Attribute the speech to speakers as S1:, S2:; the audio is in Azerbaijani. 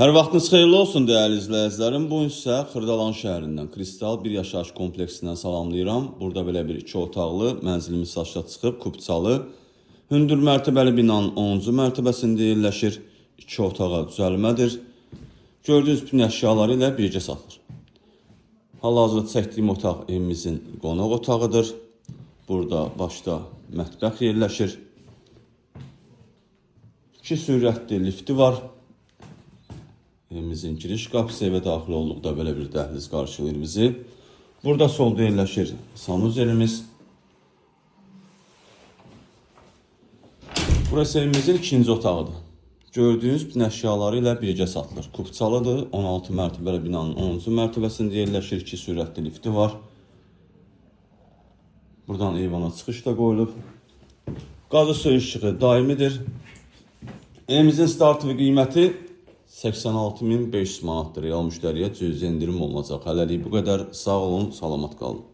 S1: Hər vaxtınız xeyirli olsun dəyərli izləyicilərim. Bu gün sizə Xırdalan şəhərindən Kristal bir yaşayış kompleksindən salamlayıram. Burada belə bir iki otaqlı mənzilimiz satışa çıxıb, kupçalı. Hündür mərtəbəli binanın 10-cu mərtəbəsində yerləşir. İki otağa düzəlmədir. Gördüyünüz bütün əşyaları ilə birgə satılır. Hal-hazırda çəkdiyim otaq evimizin qonaq otağıdır. Burada başda mətbəx yerləşir. İki sürətli lifti var. Evimizin giriş qapısı, evə daxil olduqda belə bir dəhliz qarşılayır bizi. Burada solda yerləşir sanuzelimiz. Burası evimizin ikinci otağıdır. Gördüyünüz bütün əşyaları ilə birgə satılır. Kupçalıdır. 16 mərtəbəli binanın 10-cu mərtəbəsində yerləşir. İki sürətli lifti var. Buradan eyvana çıxış da qoyulub. Qazı su işığı daimidir. Evimizin startı qiyməti 86.500 manatdır. Real müştəriyə cüzi endirim olunacaq. Hələlik bu qədər. Sağ olun, salamat qalın.